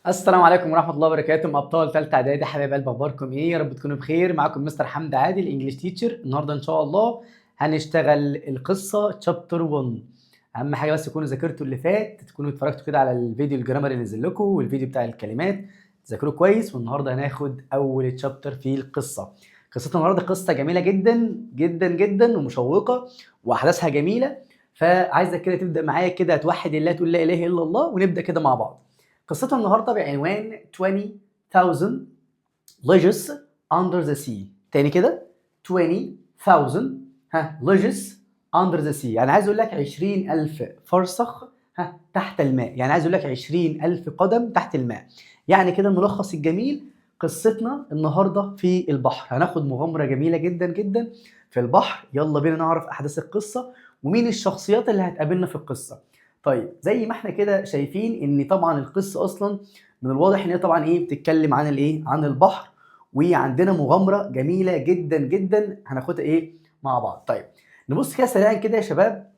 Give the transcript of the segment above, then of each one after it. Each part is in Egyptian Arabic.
السلام عليكم ورحمة الله وبركاته، أبطال تالتة إعدادي، حبايب قلب، أخباركم إيه؟ يا رب تكونوا بخير. معاكم مستر حمدي عادل، English teacher. النهاردة إن شاء الله هنشتغل القصة chapter 1. أهم حاجة بس تكونوا ذاكرتوا اللي فات، تكونوا اتفرجتوا كده على الفيديو ال grammar اللي نزل لكم والفيديو بتاع الكلمات، تذاكروه كويس. والنهاردة هناخد أول chapter في القصة. قصتنا النهاردة قصة جميلة جدا جدا جدا ومشوقة وأحداثها جميلة، فعايزك كده تبدأ معايا كده، توحد الله، تقول لا إله إلا الله، ونبدأ كده مع بعض. قصتنا النهارده بعنوان 20,000 leagues under the sea. تاني كده، 20,000 ها leagues under the sea، يعني عايز اقول لك 20,000 فرسخ ها تحت الماء، يعني عايز اقول لك 20,000 قدم تحت الماء. يعني كده الملخص الجميل، قصتنا النهارده في البحر، هناخد مغامرة جميلة جدا جدا في البحر. يلا بينا نعرف احداث القصة ومين الشخصيات اللي هتقابلنا في القصة. طيب، زي ما احنا كده شايفين ان طبعا القصة اصلا من الواضح ان هي طبعا ايه؟ بتتكلم عن الايه؟ عن البحر، وعندنا مغامرة جميلة جدا جدا هناخدها ايه؟ مع بعض. طيب، نبص كده سريعا كده يا شباب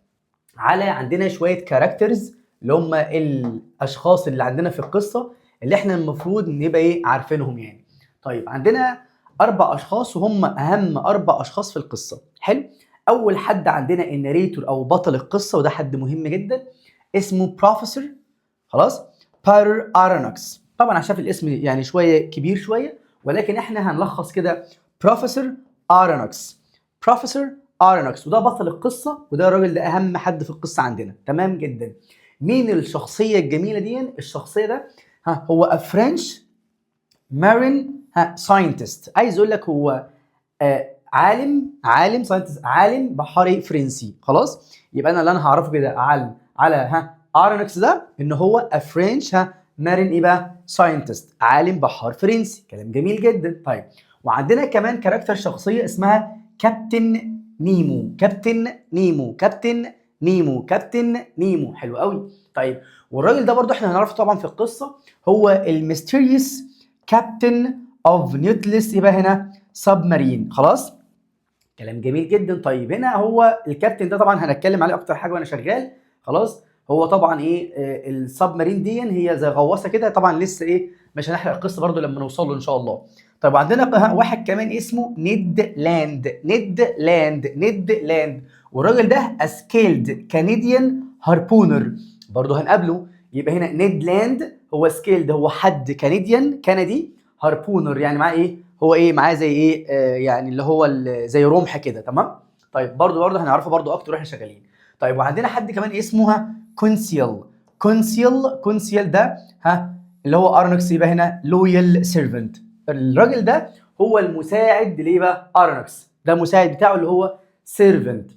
على عندنا شوية characters اللي هم الاشخاص اللي عندنا في القصة اللي احنا المفروض نبقى ايه؟ عارفينهم يعني. طيب، عندنا اربع اشخاص وهم اهم اربع اشخاص في القصه. حلو، اول حد عندنا ال narrator او بطل القصه، وده حد مهم جدا اسمه بروفيسور، خلاص، بيتر ارونكس. طبعا عشان الاسم يعني شوية كبير شويه، ولكن احنا هنلخص كده بروفيسور ارونكس، بروفيسور ارونكس، وده بطل القصه، وده الراجل ده اهم حد في القصة عندنا. تمام جدا. مين الشخصية الجميلة دي؟ الشخصية ده ها هو a French marine ها scientist. عايز اقول لك هو عالم scientist، عالم بحري فرنسي. خلاص، يبقى انا اللي انا هعرفه كده على ها ارونكس ده ان هو a French ها marine ايه بقى؟ scientist، عالم بحار فرنسي. كلام جميل جدا. طيب، وعندنا كمان character، شخصية اسمها كابتن نيمو، كابتن نيمو، كابتن نيمو، كابتن نيمو. حلو قوي. طيب، والراجل ده برضو احنا هنعرفه طبعا في القصه، هو ال mysterious captain of Nautilus يبقى هنا submarine. خلاص، كلام جميل جدا. طيب، هنا هو الكابتن ده طبعا هنتكلم عليه اكتر حاجة وانا شغال. خلاص، هو طبعا ايه؟ ال submarine دي هي زي غواصه كده. طبعا لسه ايه؟ مش هنحرق القصه، برضو لما نوصل له ان شاء الله. طيب، عندنا واحد كمان اسمه نيد لاند، نيد لاند، نيد لاند، والراجل ده skilled Canadian harpooner، برضو هنقابله. يبقى هنا نيد لاند هو skilled، هو حد Canadian، كندي، harpooner يعني معاه ايه؟ هو ايه؟ معاه زي ايه؟ يعني اللي هو زي رمح كده. تمام. طيب، برضو هنعرفه برضو اكتر واحنا شغالين. طيب، وعندنا حد كمان اسمه كونسيل، كونسيل، كونسيل، ده ها اللي هو ارنكس يبقى هنا loyal servant. الراجل ده هو المساعد ليه بقى؟ ارنكس ده مساعد بتاعه اللي هو servant،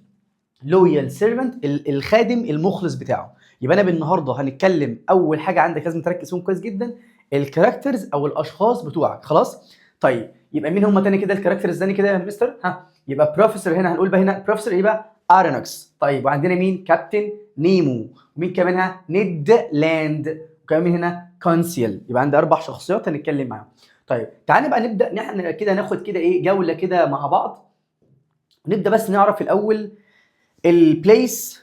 loyal servant، الخادم المخلص بتاعه. يبقى انا بالنهارده هنتكلم، اول حاجة عندك لازم تركز فيهم كويس جدا ال characters او الاشخاص بتوعك. خلاص. طيب، يبقى مين هم تاني كده ال characters تاني كده يا مستر؟ ها، يبقى بروفيسور، هنا هنقول بقى هنا بروفيسور ايه بقى؟ ارنكس. طيب، وعندنا مين؟ كابتن نيمو. ومين كمان؟ ها، نيد لاند. وكمان مين هنا؟ كونسيل. يبقى عندي اربع شخصيات هنتكلم معاهم. طيب، تعالى بقى نبدا نحن كده ناخد كده ايه؟ جولة كده مع بعض. نبدا بس نعرف الاول ال place،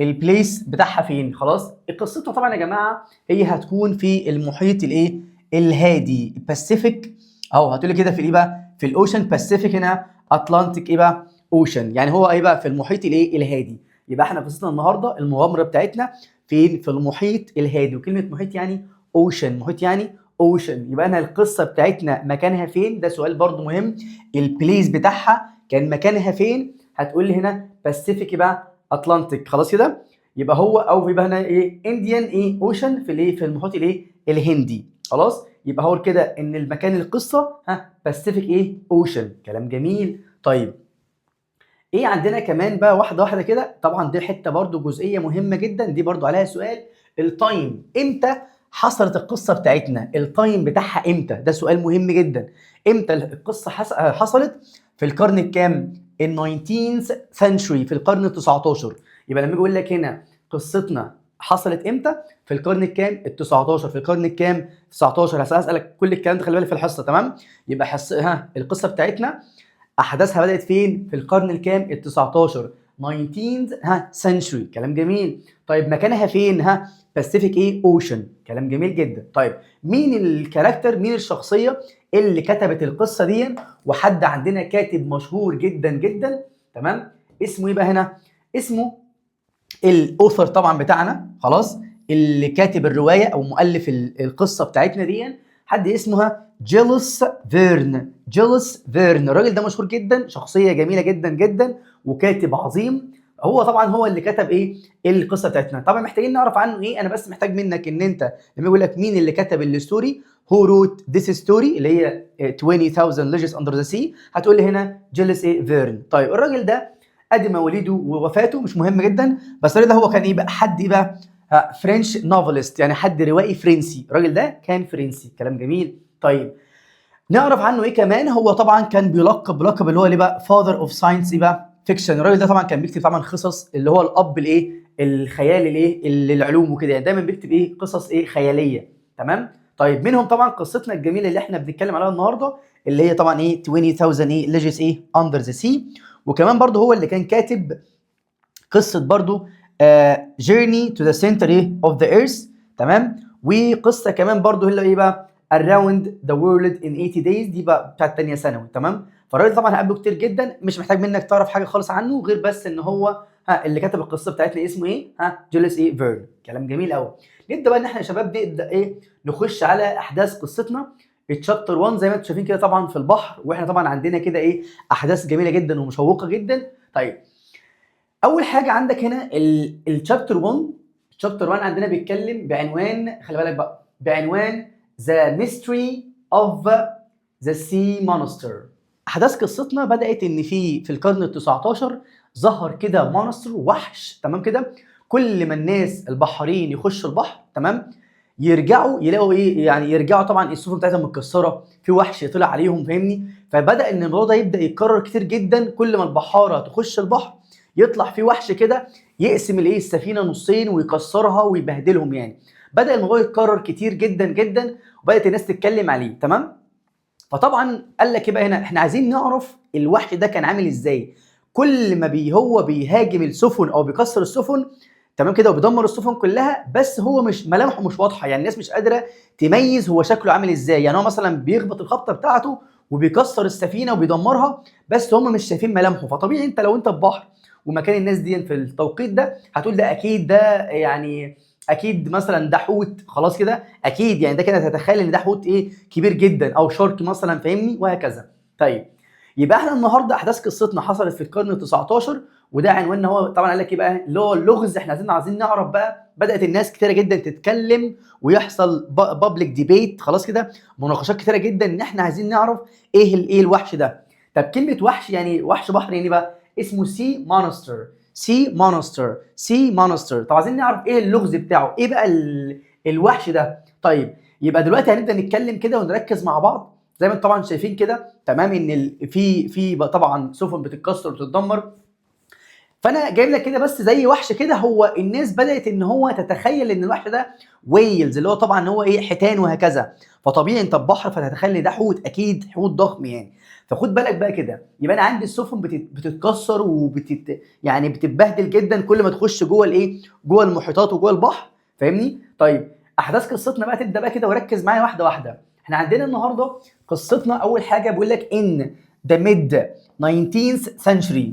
ال place بتاعها فين. خلاص، قصتنا طبعا يا جماعة هي هتكون في المحيط الايه؟ الهادي، الباسيفيك، اهو هتقولي كده في الايه بقى؟ في ال ocean، Pacific هنا Atlantic ايه بقى؟ ocean. يعني هو ايه بقى؟ في المحيط الايه؟ الهادي. يبقى احنا قصتنا النهارده، المغامرة بتاعتنا فين؟ في المحيط الهادي. وكلمه محيط يعني ocean، محيط يعني ocean. يبقى انا القصة بتاعتنا مكانها فين؟ ده سؤال برضو مهم. ال place بتاعها كان مكانها فين؟ هتقول لي هنا باسيفيك بقى Atlantic. خلاص كده، يبقى هو او يبقى هنا ايه؟ Indian ايه؟ ocean، في الايه؟ في المحيط الايه؟ الهندي. خلاص، يبقى هو كده ان المكان القصة ها باسيفيك ايه؟ ocean. كلام جميل. طيب، ايه عندنا كمان بقى؟ واحدة واحدة كده. طبعا دي حتة برضو جزئية مهمة جدا، دي برضو عليها سؤال. ال time، امتى حصلت القصة بتاعتنا؟ ال time بتاعها امتى؟ ده سؤال مهم جدا. امتى القصة حصلت؟ في القرن الكام؟ ال 19th century، في القرن ال 19. يبقى لما يجي يقول لك هنا قصتنا حصلت امتى؟ في القرن الكام؟ ال 19. في القرن الكام؟ 19. هسألك كل الكلام ده، خلي بالك في الحصه. تمام، يبقى حص... ها القصة بتاعتنا احداثها بدات فين؟ في القرن الكام؟ ال 19، 19th ها century. كلام جميل. طيب، مكانها فين؟ ها، Pacific ايه؟ Ocean. كلام جميل جدا. طيب مين ال character، مين الشخصية اللي كتبت القصة دي؟ وحد عندنا كاتب مشهور جدا جدا، تمام؟ اسمه ايه بقى هنا؟ اسمه ال author طبعا بتاعنا، خلاص، اللي كاتب الرواية او مؤلف القصة بتاعتنا دي، حد اسمها جيلس فيرن. جيلس فيرن الراجل ده مشهور جدا، شخصية جميلة جدا جدا وكاتب عظيم. هو طبعا هو اللي كتب ايه؟ القصة بتاعتنا. طبعا محتاجين نعرف عنه ايه؟ انا بس محتاج منك ان انت لما يقول لك مين اللي كتب ال story، who wrote this story، اللي هي 20000 Leagues Under the Sea، هتقول لي هنا جيلس ايه؟ فيرن. طيب الراجل ده ادي مواليده ووفاته مش مهم جدا، بس الراجل ده هو كان ايه بقى؟ حد ايه بقى؟ French novelist، يعني حد روائي فرنسي. الراجل ده كان فرنسي. كلام جميل. طيب نعرف عنه ايه كمان؟ هو طبعا كان بيلقب بلقب اللي هو ليه بقى؟ father of science ايه بقى؟ fiction. الراجل ده طبعا كان بيكتب طبعا قصص، اللي هو الاب الايه؟ الخيال الايه؟ للعلوم وكده، يعني دايما بيكتب ايه؟ قصص ايه؟ خياليه، تمام؟ طيب منهم طبعا قصتنا الجميلة اللي احنا بنتكلم عليها النهارده، اللي هي طبعا ايه؟ 20000 ايه؟ Leagues ايه؟ Under the Sea. وكمان برضه هو اللي كان كاتب قصة برضه Journey to the Center ايه؟ of the Earth، تمام؟ وقصة كمان برضه اللي ايه بقى؟ Around the World in 80 Days، دي بقى بتاعت تانية ثانوي، تمام؟ فالراجل طبعا هقابله كتير جدا، مش محتاج منك تعرف حاجة خالص عنه غير بس ان هو ها اللي كتب القصة بتاعتنا اسمه ايه؟ ها، جوليس ايه؟ فيرن. كلام جميل قوي. نبدا بقى ان احنا يا شباب نبدا ايه؟ نخش على احداث قصتنا ال chapter 1. زي ما انتم شايفين كده طبعا في البحر، واحنا طبعا عندنا كده ايه؟ احداث جميلة جدا ومشوقه جدا. طيب اول حاجة عندك هنا ال chapter 1، ال chapter 1 عندنا بيتكلم بعنوان، خلي بالك بقى، بعنوان The Mystery of the Sea Monster. احداث قصتنا بدات ان في القرن ال 19 ظهر كده monster، وحش، تمام كده؟ كل ما الناس البحارين يخشوا البحر، تمام، يرجعوا يلاقوا ايه؟ يعني يرجعوا طبعا السفن بتاعتهم متكسره، في وحش طلع عليهم، فاهمني؟ فبدا ان الموضوع ده يبدا يتكرر كتير جدا، كل ما البحارة تخش البحر يطلع في وحش كده يقسم الايه؟ السفينة نصين ويكسرها ويبهدلهم. يعني بدا الموضوع يتكرر كتير جدا جدا وبدات الناس تتكلم عليه، تمام؟ فطبعا قال لك ايه بقى هنا؟ احنا عايزين نعرف الوحش ده كان عامل ازاي. كل ما هو بيهاجم السفن او بيكسر السفن، تمام كده، وبيدمر السفن كلها، بس هو مش ملامحه مش واضحه، يعني الناس مش قادرة تميز هو شكله عامل ازاي. يعني هو مثلا بيخبط الخبطه بتاعته وبيكسر السفينة وبيدمرها، بس هم مش شايفين ملامحه. فطبيعي انت لو انت في بحر ومكان الناس دي في التوقيت ده هتقول ده اكيد ده يعني اكيد مثلا ده حوت، خلاص كده، اكيد يعني ده كده تتخيل ان ده حوت ايه؟ كبير جدا او shark مثلا، فاهمني؟ وهكذا. طيب يبقى احنا النهارده احداث قصتنا حصلت في القرن ال 19، وده عنواننا. هو طبعا قال لك ايه بقى؟ اللي هو اللغز، احنا عايزين نعرف بقى. بدات الناس كتيرة جدا تتكلم ويحصل public debate، خلاص كده، مناقشات كتيرة جدا ان احنا عايزين نعرف ايه الايه؟ الوحش ده. طب كلمة وحش يعني وحش بحر، يعني بقى اسمه sea monster، sea monster، sea monster. طب عايزين نعرف ايه اللغز بتاعه، ايه بقى الوحش ده؟ طيب يبقى دلوقتي هنبدا نتكلم كده ونركز مع بعض. زي ما انتم طبعا شايفين كده، تمام، ان في طبعا سفن بتتكسر وبتتدمر. فانا جايب لك كده بس زي وحش كده، هو الناس بدات ان هو تتخيل ان الوحش ده whales، اللي هو طبعا هو ايه؟ حيتان وهكذا. فطبيعي انت بحر فتتخيل ان ده حوت، اكيد حوت ضخم يعني. فخد بالك بقى كده، يبقى انا عندي السفن بتتكسر يعني بتتبهدل جدا كل ما تخش جوه الايه؟ جوه المحيطات وجوه البحر، فاهمني؟ طيب احداث قصتنا بقى تبدا بقى كده، وركز معايا واحدة واحده. احنا عندنا النهارده قصتنا اول حاجة بيقول لك in the mid 19th century،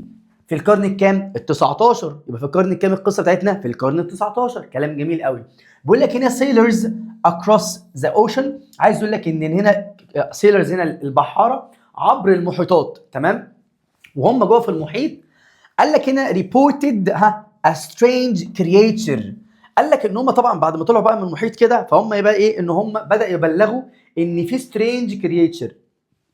في القرن الكام؟ ال 19. يبقى في القرن الكام القصة بتاعتنا؟ في القرن ال 19. كلام جميل قوي. بيقول لك هنا sailors across the ocean، عايز اقول لك ان هنا sailors هنا البحارة عبر المحيطات، تمام؟ وهم جوه في المحيط قال لك هنا reported ها a strange creature. قال لك ان هم طبعا بعد ما طلعوا بقى من المحيط كده، فهم يبقى ايه؟ ان هم بدا يبلغوا ان في strange creature.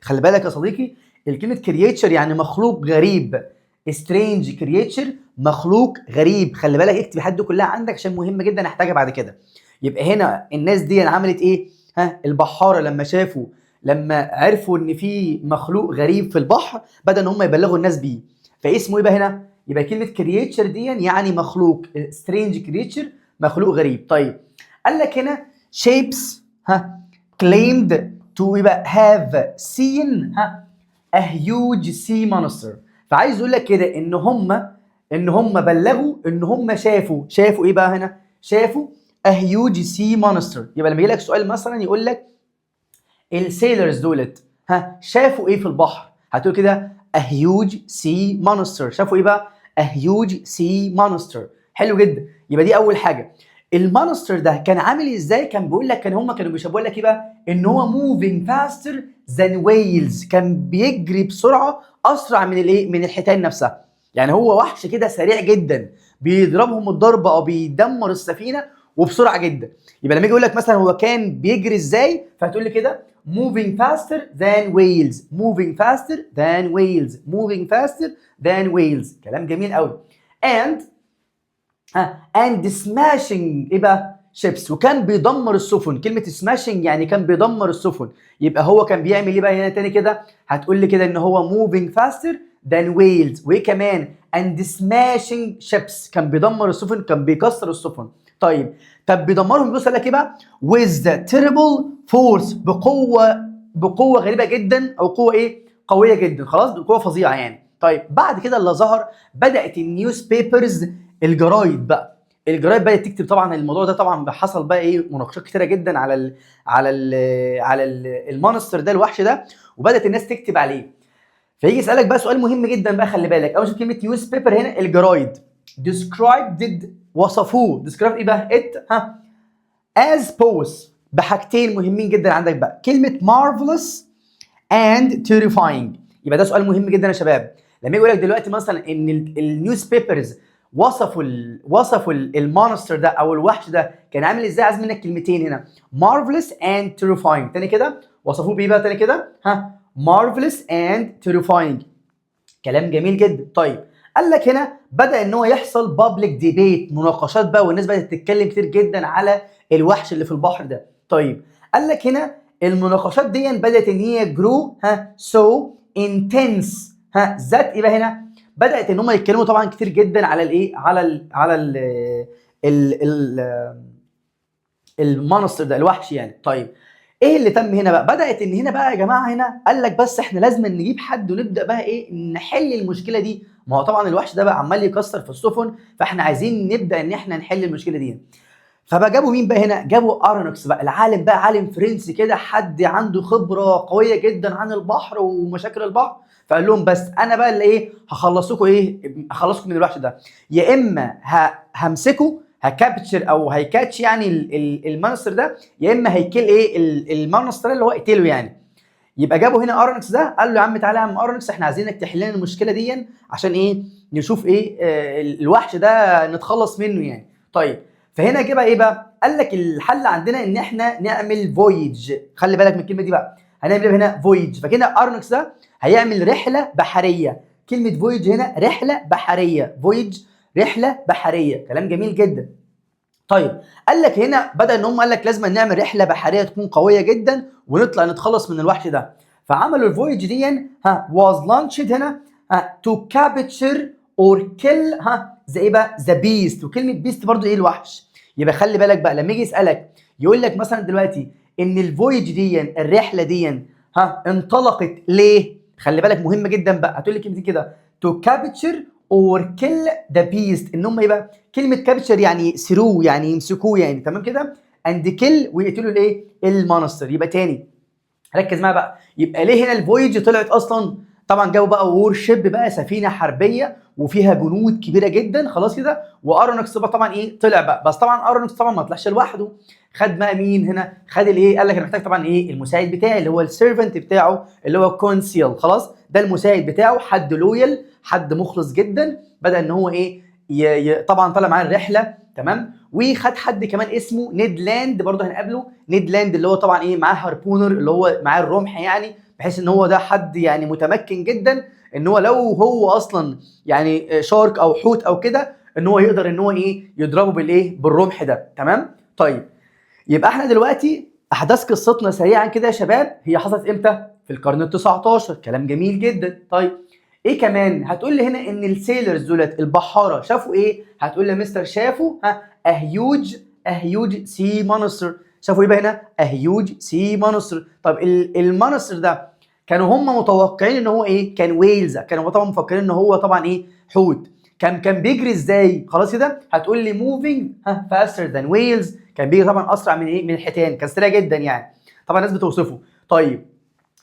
خلي بالك يا صديقي، الكلمة creature يعني مخلوق غريب، strange creature مخلوق غريب. خلي بالك، اكتب الحاجات دي كلها عندك عشان مهمة جدا، هحتاجها بعد كده. يبقى هنا الناس دي عملت ايه؟ ها، البحارة لما شافوا، لما عرفوا ان في مخلوق غريب في البحر، بدا ان هم يبلغوا الناس بيه. فاسمه ايه بقى هنا؟ يبقى كلمة creature دي يعني مخلوق، strange creature مخلوق غريب. طيب قال لك هنا ships ها claimed to يبقى have seen ها a huge sea monster. فعايز اقول لك كده ان هم بلغوا ان هم شافوا ايه بقى هنا؟ شافوا a huge sea monster. يبقى لما يجي لك سؤال مثلا يقول لك ال sailors دولت ها شافوا ايه في البحر، هتقول كده a huge sea monster. شافوا ايه بقى؟ a huge sea monster. حلو جدا. يبقى دي اول حاجه. ال monster ده كان عامل ازاي؟ كان بيقول لك كان هم كانوا بيشبهوا لك ايه بقى؟ ان هو moving faster than whales، كان بيجري بسرعة اسرع من الايه؟ من الحيتان نفسها. يعني هو وحش كده سريع جدا، بيضربهم الضربة او بيدمر السفينة وبسرعة جدا. يبقى لما يجي يقول لك مثلا هو كان بيجري ازاي، فهتقول لي كده moving faster than whales، moving faster than whales، moving faster than whales. كلام جميل قوي. and ها and smashing ايه بقى؟ ships، وكان بيدمر السفن. كلمة smashing يعني كان بيدمر السفن. يبقى هو كان بيعمل ايه بقى هنا تاني كده؟ هتقول لي كده ان هو moving faster than whales، وايه كمان؟ and smashing ships، كان بيدمر السفن، كان بيكسر السفن. طيب، طب بيدمرهم، بيبص لك ايه بقى؟ with the terrible force، بقوه غريبة جدا او قوة ايه؟ قوية جدا، خلاص، بقوة فظيعة يعني. طيب، بعد كده اللي ظهر بدات ال newspapers، الجرايد بقى، الجرايد بدات تكتب طبعا الموضوع ده. طبعا حصل بقى ايه؟ مناقشات كتيرة جدا على ال monster ده، الوحش ده، وبدات الناس تكتب عليه. فيجي يسالك بقى سؤال مهم جدا بقى، خلي بالك، اول شيء كلمة newspaper هنا الجرايد، described وصفوه، describe ايه بقى؟ it ها as both، بحاجتين مهمين جدا عندك بقى، كلمة marvelous and terrifying. يبقى ده سؤال مهم جدا يا شباب. لما يجي يقول لك دلوقتي مثلا ان ال newspapers وصفوا ال monster ده او الوحش ده كان عامل ازاي، عايز منك كلمتين هنا، marvelous and terrifying. تاني كده، وصفوه بايه بقى؟ تاني كده ها، marvelous and terrifying. كلام جميل جدا. طيب، قال لك هنا بدا ان هو يحصل public debate، مناقشات بقى، والناس بدات تتكلم كتير جدا على الوحش اللي في البحر ده. طيب، قال لك هنا المناقشات دي بدات ان هي grew ها so intense ها that ايه بقى هنا؟ بدات ان هم يتكلموا طبعا كتير جدا على الايه؟ على ال ال monster ده، الوحش يعني. طيب، ايه اللي تم هنا بقى؟ بدات ان هنا بقى يا جماعة هنا قال لك بس احنا لازم نجيب حد ونبدا بقى ايه؟ نحل المشكلة دي. ما هو طبعا الوحش ده بقى عمال يكسر في السفن، فاحنا عايزين نبدا ان احنا نحل المشكلة دي. فبقى جابوا مين بقى هنا؟ جابوا ارونكس بقى، العالم بقى، عالم فرنسي كده، حد عنده خبره قوية جدا عن البحر ومشاكل البحر. فقال لهم بس انا بقى اللي ايه؟ هخلصكم ايه؟ هخلصكم من الوحش ده. يا اما همسكه، ه capture او هي catch يعني ال monster ده، يا اما هي kill ايه؟ ال monster اللي هو قتله يعني. يبقى جابوا هنا ارونكس ده، قال له يا عم تعالى يا عم ارونكس، احنا عايزينك تحل لنا المشكلة دي عشان ايه؟ نشوف ايه الوحش ده نتخلص منه يعني. طيب، فهنا جه ايه بقى؟ قال لك الحل عندنا ان احنا نعمل voyage. خلي بالك من الكلمة دي بقى، هنعمل ايه هنا؟ voyage. فكده ارونكس ده هيعمل رحله بحريه. كلمة voyage هنا رحله بحريه، voyage رحله بحريه. كلام جميل جدا. طيب، قال لك هنا بدا ان هم قال لك لازم نعمل رحله بحرية تكون قوية جدا ونطلع نتخلص من الوحش ده. فعملوا ال voyage دي ها was launched هنا ها to capture or kill ها the ايه بقى؟ the beast. وكلمه beast برضو ايه؟ الوحش. يبقى خلي بالك بقى، لما يجي يسالك يقول لك مثلا دلوقتي ان ال voyage دي، الرحلة دي ها انطلقت ليه؟ خلي بالك مهم جدا بقى، هتقول لي كلمتين كده، to capture or kill the beast. ان هم ايه بقى؟ كلمة capture يعني يأسروه، يعني يمسكوه يعني، تمام كده؟ and kill، ويقتلوا الايه؟ ال monster. يبقى تاني ركز معايا بقى، يبقى ليه هنا ال voyage طلعت اصلا؟ طبعا جابوا بقى warship بقى، سفينة حربيه وفيها جنود كبيرة جدا، خلاص كده. وارونكس بقى طبعا ايه؟ طلع بقى. بس طبعا ارونكس طبعا ما طلعش لوحده، خد بقى مين هنا؟ خد الايه؟ قال لك انا محتاج طبعا ايه؟ المساعد بتاعي اللي هو ال servant بتاعه اللي هو كونسيل. خلاص، ده المساعد بتاعه، حد loyal، حد مخلص جدا. بدا ان هو ايه؟ طبعا طلع معاه الرحله، تمام. وخد حد كمان اسمه نيد لاند، برضه هنقابله نيد لاند، اللي هو طبعا ايه؟ معاه harpooner، اللي هو معاه الرمح يعني، بحيث ان هو ده حد يعني متمكن جدا ان هو لو هو اصلا يعني shark او حوت او كده ان هو يقدر ان هو ايه؟ يضربه بالايه؟ بالرمح ده، تمام. طيب، يبقى احنا دلوقتي احداث قصتنا سريعا كده يا شباب، هي حصلت امتى؟ في القرن ال 19. كلام جميل جدا. طيب، ايه كمان؟ هتقول لي هنا ان ال sailors دولت، البحارة شافوا ايه؟ هتقول لي يا مستر شافوا ها a huge sea monster. شافوا ايه بقى هنا؟ a huge sea monster. طب ال monster ده كانوا هم متوقعين ان هو ايه؟ كان whales، كانوا طبعا مفكرين ان هو طبعا ايه؟ حوت. كان كان بيجري ازاي؟ خلاص كده، هتقول لي moving ها faster than whales، كان بيجري طبعا اسرع من ايه؟ من الحيتان، كان سريع جدا يعني، طبعا الناس بتوصفه. طيب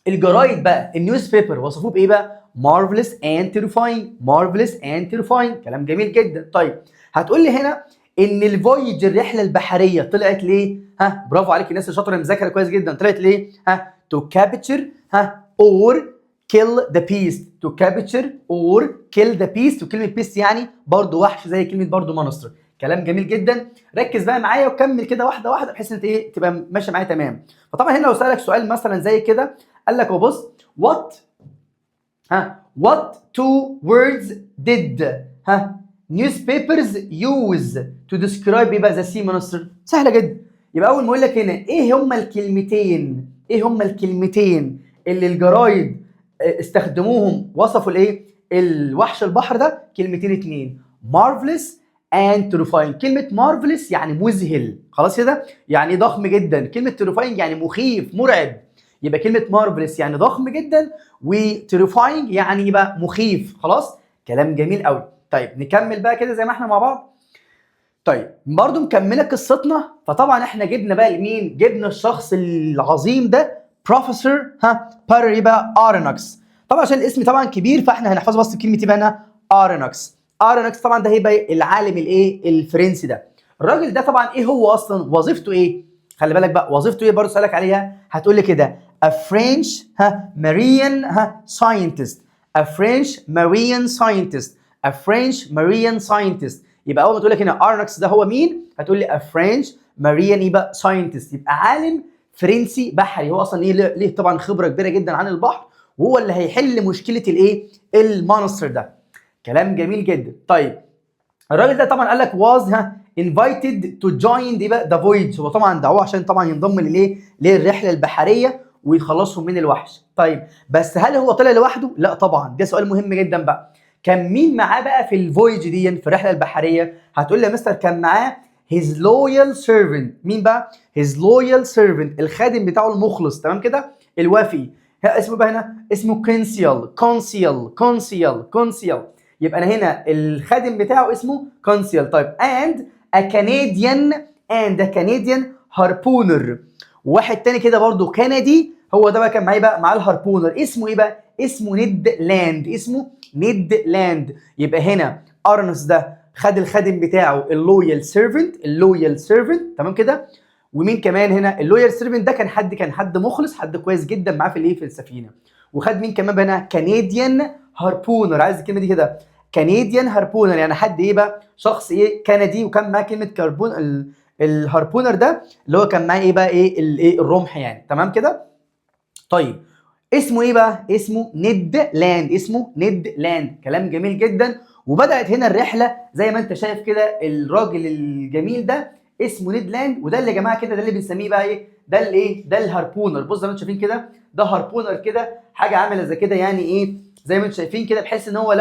الجرايد بقى، ال newspaper، وصفوه بايه بقى؟ marvelous and terrifying، marvelous and terrifying. كلام جميل جدا. طيب هتقول لي هنا ان ال voyage، الرحلة البحريه، طلعت ليه؟ ها، برافو عليك، الناس الشاطره مذاكرة كويس جدا. طلعت ليه؟ ها، to capture ها or kill the beast، to capture or kill the beast. وكلمه beast يعني برضو وحش، زي كلمة برضو monster. كلام جميل جدا. ركز بقى معايا وكمل كده واحدة واحده، بحيث ان انت ايه، تبقى ماشي معايا تمام. فطبعا هنا لو سالك سؤال مثلا زي كده، قال لك وبص what ها what two words did ها newspapers use to describe يبقى the sea monster؟ سهلة جدا. يبقى اول ما اقول لك هنا ايه هما الكلمتين اللي الجرايد استخدموهم، وصفوا الايه، الوحش البحر ده؟ كلمتين اتنين، marvelous and terrifying. كلمة marvelous يعني مذهل، خلاص كده، يعني ضخم جدا. كلمة terrifying يعني مخيف، مرعب. يبقى كلمة marvelous يعني ضخم جدا، و terrifying يعني يبقى مخيف. خلاص، كلام جميل قوي. طيب نكمل بقى كده زي ما احنا مع بعض. طيب برضو مكملة قصتنا. فطبعا احنا جبنا بقى لمين؟ جبنا الشخص العظيم ده، بروفيسور ها باري بقى ارنكس. طبعا عشان الاسم طبعا كبير، فاحنا هنحفظه بس بكلمه ايه بقى؟ ارنكس. ارنكس طبعا ده هيبقى العالم الايه، الفرنسي ده. الراجل ده طبعا ايه هو اصلا وظيفته ايه؟ خلي بالك بقى، وظيفته ايه برضه سالك عليها، هتقول لي كده a French ها marine ها scientist، a French marine scientist، a French marine scientist. يبقى اول ما تقول لك هنا ارنكس ده هو مين، هتقول لي a French marine يبقى scientist، يبقى عالم فرنسي بحري. هو اصلا ايه، ليه طبعا خبره كبيرة جدا عن البحر، وهو اللي هيحل مشكلة الايه، ال monster ده. كلام جميل جدا. طيب الراجل ده طبعا قال لك was ها invited to join دي بقى the voyage. هو طبعا دعوه عشان طبعا ينضم للايه، للرحلة البحرية ويخلصهم من الوحش. طيب بس هل هو طلع لوحده؟ لا طبعا، ده سؤال مهم جدا بقى. كان مين معاه بقى في ال voyage دي، في الرحلة البحريه؟ هتقول لي يا مستر كان معاه his loyal servant. مين بقى his loyal servant؟ الخادم بتاعه المخلص، تمام كده، الوفي. اسمه بقى هنا اسمه كونسيال، كونسيال، كونسيال، كونسيال. يبقى انا هنا الخادم بتاعه اسمه كونسيال. طيب and a Canadian harpooner، واحد تاني كده برضو كندي، هو ده بقى كان معاه بقى، معاه ال harpooner. اسمه ايه بقى؟ اسمه نيد لاند، اسمه نيد لاند. يبقى هنا ارنس ده خد الخادم بتاعه ال loyal servant، ال loyal servant، تمام كده. ومين كمان هنا؟ ال loyal servant ده كان حد مخلص، حد كويس جدا معاه في الايه، في السفينه. وخد مين كمان بقى هنا؟ Canadian harpooner. عايز الكلمة دي كده، Canadian harpooner، يعني حد ايه بقى؟ شخص ايه؟ كندي. وكان معاه كلمة كربون ال harpooner ده اللي هو كان معاه ايه بقى؟ ايه الايه، الرمح يعني، تمام كده. طيب اسمه ايه بقى؟ اسمه نيد لاند، اسمه نيد لاند. كلام جميل جدا. وبدات هنا الرحلة زي ما انت شايف كده. الراجل الجميل ده اسمه نيد لاند، وده اللي يا جماعة كده ده اللي بنسميه بقى ايه؟ ده اللي ايه؟ ده ال harpooner. بص زي ما انتم شايفين كده، ده harpooner كده، حاجة عامله زي كده يعني ايه، زي ما انتم شايفين كده، بحيث ان هو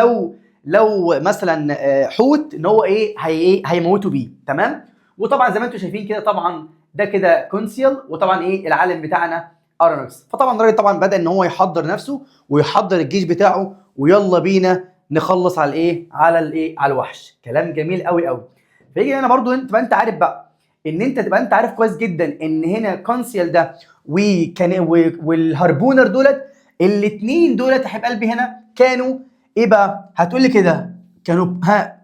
لو مثلا حوت ان هو ايه، هي ايه، هيموتوا بيه، تمام. وطبعا زي ما انتم شايفين كده، طبعا ده كده كونسيال، وطبعا ايه، العالم بتاعنا ارنكس. فطبعا الراجل طبعا بدا ان هو يحضر نفسه ويحضر الجيش بتاعه، ويلا بينا نخلص على الايه، على الايه، على الوحش. كلام جميل قوي قوي. فيجي هنا برضو انت تبقى انت عارف بقى ان انت تبقى انت عارف كويس جدا ان هنا كونسيال ده وكان وال harpooner دولت، الاثنين دولت يا حبيب قلبي هنا كانوا ايه بقى؟ هتقول لي كده كانوا ها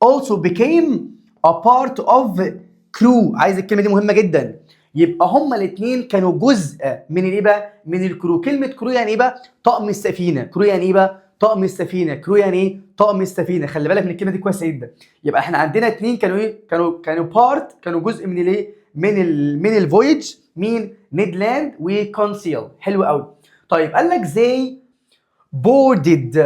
also became a part of crew. عايز الكلمة دي مهمة جدا. يبقى هما الاثنين كانوا جزء من الايه بقى؟ من ال crew. كلمة crew يعني ايه بقى؟ طقم السفينه. crew يعني ايه بقى؟ طقم السفينه. crew يعني ايه؟ طقم السفينه. خلي بالك من الكلمة دي كويس جدا. يبقى احنا عندنا اثنين كانوا ايه؟ كانوا part، كانوا جزء من الايه؟ من ال voyage. مين؟ نيد لاند وكونسيل. حلو قوي. طيب قال لك they boarded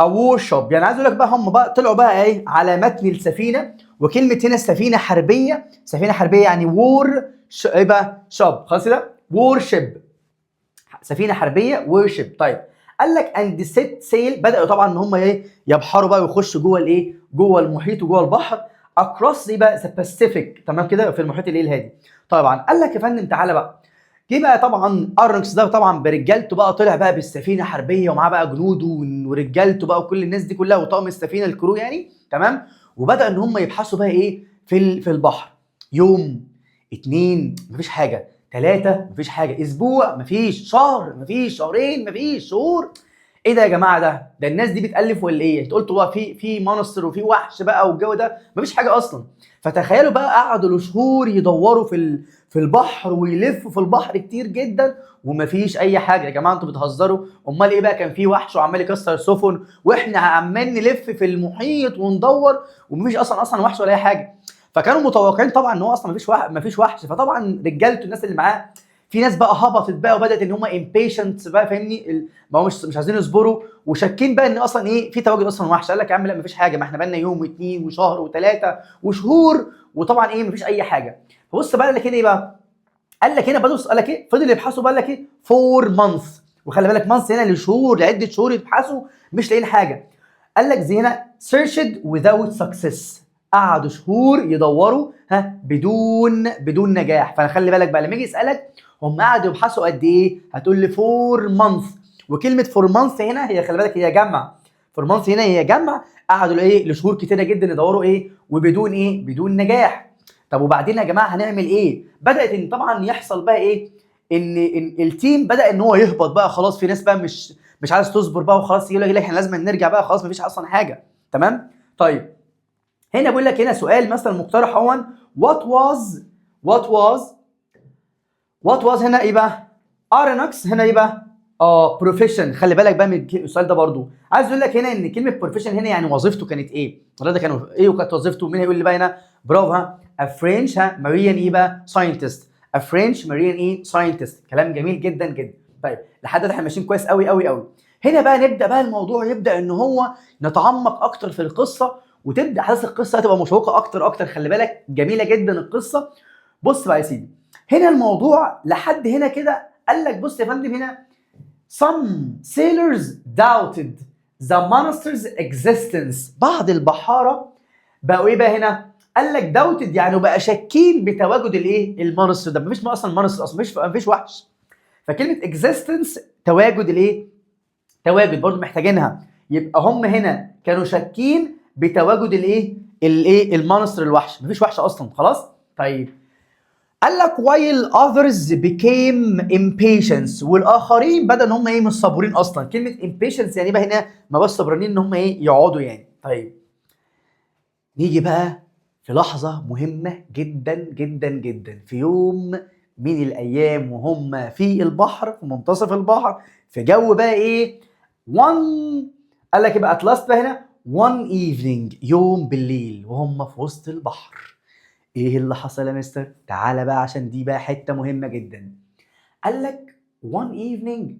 a warship، يعني عايز اقول لك بقى هم بقى طلعوا بقى ايه، على متن السفينه. وكلمه هنا السفينة حربيه، سفينة حربيه يعني war ايه بقى؟ ship. خلاص كده، warship، سفينة حربيه، warship. طيب قال لك and set sail، بداوا طبعا ان هم ايه، يبحروا بقى ويخشوا جوه الايه، جوه المحيط وجوه البحر، across ايه بقى؟ the Pacific، تمام كده، في المحيط الايه، الهادي. طبعا قال لك يا فندم تعالى بقى جه بقى طبعا ارنكس ده طبعا برجالته بقى، طلع بقى بالسفينة حربيه ومعاه بقى جنوده ورجالته بقى وكل الناس دي كلها وطاقم السفينه، ال crew يعني، تمام. وبدا ان هم يبحثوا بقى ايه في البحر. يوم، اتنين، مفيش حاجه، تلاتة، مفيش حاجه، اسبوع، مفيش، شهر، مفيش، شهرين، مفيش، شهور. ايه ده يا جماعه؟ ده الناس دي بتالف ولا ايه؟ انت قلتوا بقى في monster وفي وحش بقى والجو ده، مفيش حاجة اصلا. فتخيلوا بقى قعدوا لشهور يدوروا في البحر ويلفوا في البحر كتير جدا ومفيش اي حاجه. يا جماعة انتوا بتهزروا؟ امال ايه بقى؟ كان في وحش وعمال يكسر سفن واحنا عمال نلف في المحيط وندور ومفيش اصلا وحش ولا اي حاجه. فكانوا متوقعين طبعا ان هو اصلا مفيش وحش، مفيش وحش. فطبعا رجالته الناس اللي معاه، في ناس بقى هبطت بقى وبدات ان هم impatient بقى، فاهمني؟ ما هو مش عايزين يصبروا وشاكين بقى ان اصلا ايه في تواجد اصلا وحش. قال لك يا عم لا مفيش حاجه، ما احنا بقالنا يوم واثنين وشهر وثلاثة وشهور وطبعا ايه مفيش اي حاجه. فبص بقى قال لك هنا ايه بقى؟ قال لك هنا بدوس، قال لك ايه؟ فضل يبحثوا بقى، قال لك ايه؟ for months. وخلي بالك months هنا لشهور، لعدة شهور يبحثوا مش لاقيين حاجه. قال لك زي هنا searched without success، قعدوا شهور يدوروا ها بدون نجاح. فخلي بالك بقى لما يجي يسالك هم قعدوا يبحثوا قد ايه، هتقول لي for months. وكلمه for months هنا هي خلي بالك هي جمع، for months هنا هي جمع. قعدوا ايه لشهور كتيرة جدا يدوروا ايه وبدون ايه بدون نجاح. طب وبعدين يا جماعة هنعمل ايه؟ بدات ان طبعا يحصل بقى ايه ان ال team بدا ان هو يهبط بقى خلاص. في ناس بقى مش عايز تصبر بقى وخلاص، يقول لك احنا لازم نرجع بقى خلاص، مفيش اصلا حاجه، تمام. طيب هنا بيقول لك هنا سؤال مثلا مقترح هو what was هنا ايه بقى؟ ارنكس هنا ايه بقى؟ Profession. خلي بالك بقى من السؤال ده برضو، عايز اقول لك هنا ان كلمة profession هنا يعني وظيفته كانت ايه؟ الراجل ده كان ايه وكانت وظيفته؟ مين هيقول لي بقى هنا؟ برافو، ها a French ها marine ايه بقى؟ scientist. a French marine ايه؟ scientist. كلام جميل جدا جدا. طيب لحد ده احنا ماشيين كويس قوي قوي قوي. هنا بقى نبدا بقى الموضوع يبدا ان هو نتعمق اكتر في القصه، وتبدا احداث القصة هتبقى مشوقة اكتر اكتر. خلي بالك جميلة جدا القصه. بص بقى يا سيدي، هنا الموضوع لحد هنا كده. قال لك بص يا فندم هنا some sailors doubted the monster's existence. بعض البحارة بقوا ايه بقى هنا؟ قال لك doubted يعني بقى شاكين بتواجد الايه؟ ال monster ده. مفيش اصلا monster اصلا، مفيش وحش. فكلمه existence تواجد الايه؟ تواجد برضو محتاجينها. يبقى هم هنا كانوا شاكين بتواجد الايه؟ ال monster، الوحش. مفيش وحش اصلا، خلاص؟ طيب قال لك while others became impatient، والاخرين بدا ان هم ايه مش صابرين اصلا. كلمة impatience يعني بقى هنا ما بقاش صبرانين ان هم ايه يقعدوا يعني. طيب نيجي بقى في لحظة مهمة جدا جدا جدا، في يوم من الايام وهم في البحر، في منتصف البحر، في جو بقى ايه one، قال لك يبقى at last بقى هنا one evening، يوم بالليل وهم في وسط البحر، ايه اللي حصل يا مستر؟ تعالى بقى عشان دي بقى حتة مهمة جدا. قال لك one evening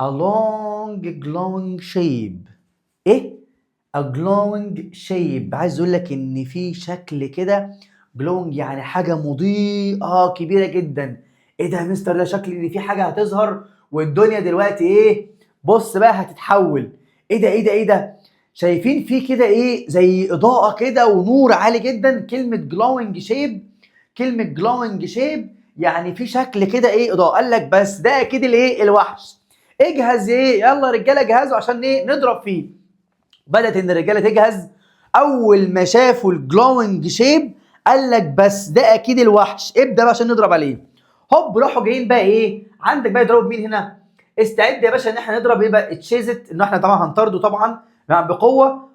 a long glowing shape. ايه a glowing shape؟ عايز اقول لك ان في شكل كده glowing يعني حاجة مضيئة كبيرة جدا. ايه ده يا مستر؟ ده شكل ان في حاجة هتظهر والدنيا دلوقتي ايه، بص بقى هتتحول. ايه ده ايه ده ايه ده؟ شايفين في كده ايه زي اضاءه كده ونور عالي جدا. كلمة glowing shape، كلمة glowing shape يعني في شكل كده ايه اضاءه. قال لك بس ده اكيد الايه الوحش، اجهز ايه، يلا رجاله جهزوا عشان ايه نضرب فيه. بدات ان الرجالة تجهز. اول ما شافوا ال glowing shape قال لك بس ده اكيد الوحش، ابدا بقى عشان نضرب عليه. هوب راحوا جايين بقى ايه عندك بقى يضربوا مين هنا؟ استعد يا باشا ان احنا نضرب ايه بقى chase it، ان احنا طبعا هنطرده طبعا بقوه.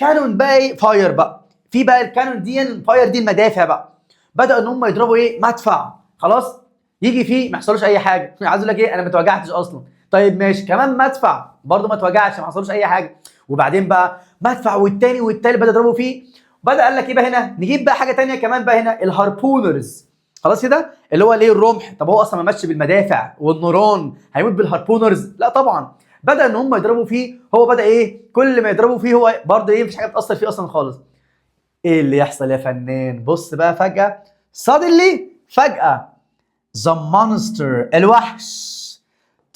Cannon بقى ايه fire بقى، في بقى ال cannon دي fire دي المدافع بقى. بدأوا ان هم يضربوا ايه مدفع، خلاص يجي فيه ما يحصلوش اي حاجه. عايز اقول لك ايه انا ما اتوجعتش اصلا. طيب ماشي، كمان مدفع برضه ما اتوجعش، ما حصلوش اي حاجه. وبعدين بقى مدفع والتاني والتالت بدا يضربوا فيه. بدا قال لك ايه بقى هنا نجيب بقى حاجة تانية كمان بقى هنا ال harpooners، خلاص كده اللي هو ليه الرمح. طب هو اصلا ما ماتش بالمدافع والنيران، هيموت بال harpooners؟ لا طبعا. بدا ان هم يضربوا فيه، هو بدا ايه كل ما يضربوا فيه هو برضه ايه مفيش حاجة بتاثر فيه اصلا خالص. ايه اللي يحصل يا فنان؟ بص بقى فجاة suddenly، فجاة the monster الوحش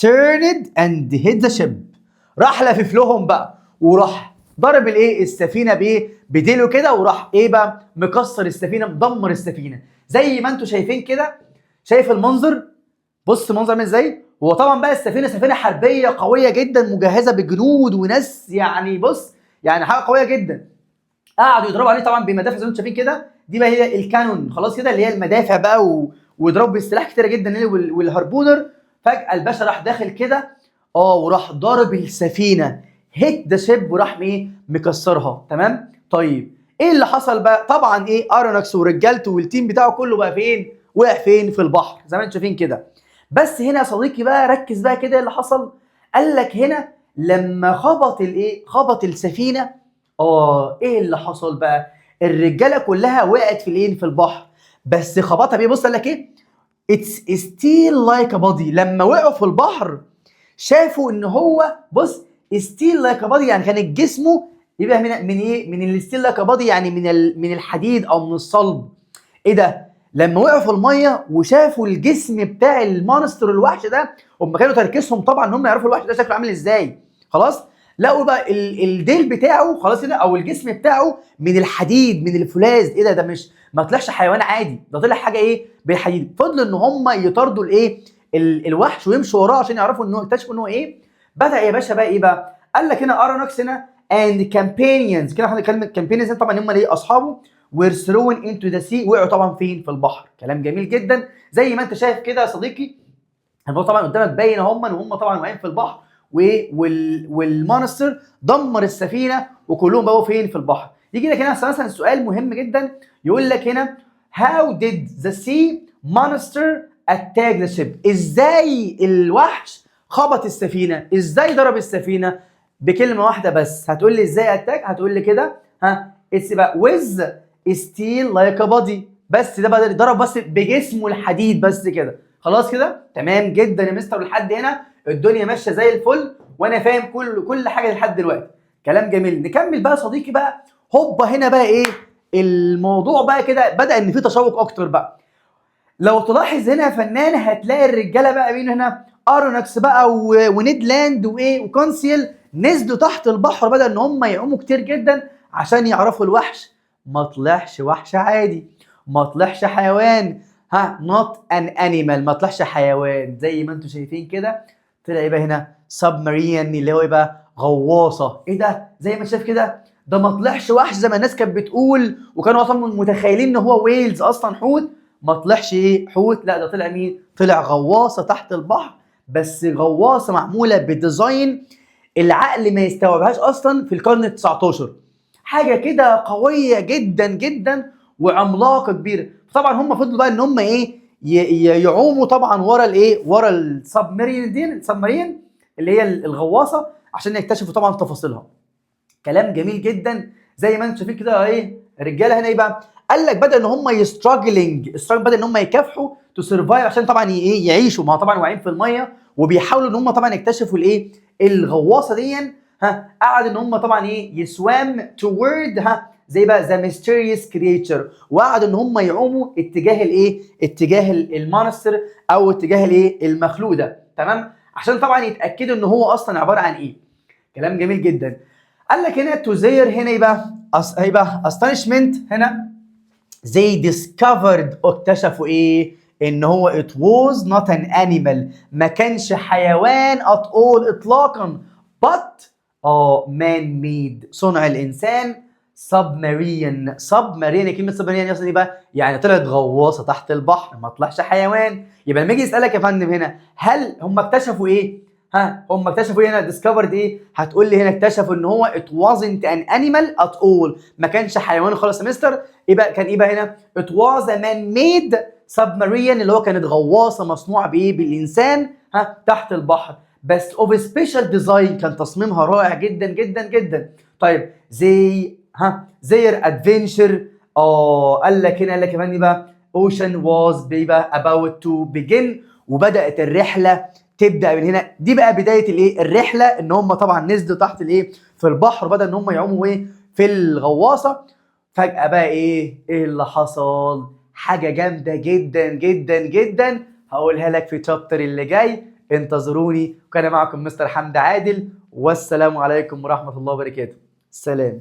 turned and hit the ship، راح لفف لهم بقى وراح ضرب الايه السفينة بايه بديله كده، وراح ايه بقى مكسر السفينه، مدمر السفينة زي ما انتم شايفين كده. شايف المنظر؟ بص المنظر عامل ازاي. هو طبعا بقى السفينة سفينة حربيه قوية جدا، مجهزة بجنود وناس، يعني بص يعني حاجة قوية جدا. قعدوا يضربوا عليه طبعا بمدافع زي ما انتم شايفين كده، دي بقى هي ال cannon خلاص كده، اللي هي المدافع بقى ويضربوا بالسلاح كتير جدا وال harpooner. فجاة الباشا راح داخل كده وراح ضارب السفينة، hit the ship، وراح ايه مكسرها. تمام. طيب ايه اللي حصل بقى؟ طبعا ايه، ارونكس ورجالته وال team بتاعه كله بقى فين؟ وقع فين؟ في البحر زي ما انتم شايفين كده. بس هنا يا صديقي بقى ركز بقى كده اللي حصل. قال لك هنا لما خبط الايه؟ خبط السفينة، ايه اللي حصل بقى؟ الرجالة كلها وقعت في الايه؟ في البحر. بس خبطها بايه؟ بص قال لك ايه؟ its steel like body. لما وقعوا في البحر شافوا ان هو بص steel like body، يعني كان جسمه يبقى من ايه؟ من ال steel like body، يعني من الحديد او من الصلب. ايه ده؟ لما وقعوا في المية وشافوا الجسم بتاع ال monster الوحش ده، هم كانوا تركيزهم طبعا ان هم يعرفوا الوحش ده شكله عامل ازاي. خلاص لقوا بقى الديل بتاعه خلاص كده، او الجسم بتاعه من الحديد من الفولاذ. ايه ده؟ ده مش ما طلعش حيوان عادي، ده طلع حاجة ايه؟ بالحديد. فضلوا ان هم يطاردوا الايه؟ الوحش ويمشوا وراه عشان يعرفوا انه يكتشفوا ان هو ايه. بدا يا باشا بقى ايه بقى؟ قال لك هنا ارونكس هنا and companions كده، احنا بنتكلم companions طبعا هم ايه؟ اصحابه، were thrown into the sea، وقعوا طبعا فين؟ في البحر. كلام جميل جدا. زي ما انت شايف كده يا صديقي، الموضوع طبعا قدامك باين اهم ان هم طبعا واقعين في البحر، وال monster دمر السفينة وكلهم بقوا فين؟ في البحر. يجي لك هنا مثلا سؤال مهم جدا، يقول لك هنا how did the sea monster attack the ship؟ ازاي الوحش خبط السفينة؟ ازاي ضرب السفينة؟ بكلمه واحدة بس. هتقول لي ازاي attack؟ هتقول لي كده ها it's بقى with steel like a body، بس ده بقى ضرب بس بجسمه الحديد بس كده. خلاص كده تمام جدا يا مستر، لحد هنا الدنيا ماشية زي الفل وانا فاهم كل حاجة لحد دلوقتي. كلام جميل. نكمل بقى صديقي بقى. هوبا هنا بقى ايه الموضوع بقى كده؟ بدا ان في تشوق اكتر بقى. لو تلاحظ هنا يا فنان هتلاقي الرجالة بقى مين هنا؟ ارونكس بقى ونيد لاند وايه وكونسيل، نزلوا تحت البحر، بدا ان هم يعوموا كتير جدا عشان يعرفوا الوحش. ما طلعش وحش عادي، ما طلعش حيوان، ها not an animal، ما طلعش حيوان زي ما انتم شايفين كده. طلع ايه بقى هنا؟ submarine، اللي هو ايه بقى؟ غواصه. ايه ده؟ زي ما انت شايف كده، ده ما طلعش وحش زي ما الناس كانت بتقول، وكانوا اصلا متخيلين ان هو whales اصلا حوت. ما طلعش ايه؟ حوت. لا ده طلع مين؟ طلع غواصه تحت البحر، بس غواصه معمولة ب design العقل ما يستوعبهاش اصلا في القرن ال 19، حاجة كده قوية جدا جدا وعملاقه كبيره. طبعا هم فضلوا بقى ان هم ايه يعوموا طبعا ورا الايه؟ ورا ال submarine دي، ال submarine اللي هي الغواصه، عشان يكتشفوا طبعا تفاصيلها. كلام جميل جدا. زي ما انتم شايفين كده ايه الرجالة هنا ايه بقى؟ قال لك بدا ان هم struggling، بدا ان هم يكافحوا to survive عشان طبعا ايه يعيشوا، ما هو طبعا واقعين في المية وبيحاولوا ان هم طبعا يكتشفوا الايه؟ الغواصة دي. ها قعد ان هم طبعا ايه ي swam toward ها زي بقى the mysterious creature، وقعدوا ان هم يعوموا اتجاه الايه؟ اتجاه ال monster او اتجاه الايه؟ المخلوق ده. تمام، عشان طبعا يتاكدوا ان هو اصلا عبارة عن ايه. كلام جميل جدا. قال لك هنا to their هنا يبقى هيبقى astonishment هنا they discovered، اكتشفوا ايه؟ ان هو it was not an animal، ما كانش حيوان at all اطلاقا، but man made، صنع الانسان، submarine. submarine، كلمة submarine اصلا ايه بقى؟ يعني طلعت غواصه تحت البحر، ما طلعش حيوان. يبقى لما يجي يسالك يا فندم هنا هل هم اكتشفوا ايه؟ ها هم اكتشفوا ايه هنا؟ discovered ايه؟ هتقول لي هنا اكتشفوا ان هو it wasn't an animal at all، ما كانش حيوان خالص يا مستر. يبقى كان ايه بقى هنا؟ it was a man made submarine، اللي هو كانت غواصه مصنوعة بايه؟ بالانسان، ها تحت البحر، بس of special design، كان تصميمها رائع جدا جدا جدا. طيب زي ها their adventure قال لك هنا، قال لك كمان ايه بقى؟ ocean was بيبقى about to begin، وبدات الرحلة تبدا من هنا. دي بقى بداية الايه؟ الرحله، ان هم طبعا نزلوا تحت الايه؟ في البحر، وبدا ان هم يعوموا ايه؟ في الغواصه. فجاة بقى ايه اللي حصل؟ حاجة جامدة جدا جدا جدا هقولها لك في chapter اللي جاي، انتظروني. وكان معكم مستر حمد عادل، والسلام عليكم ورحمة الله وبركاته. سلام.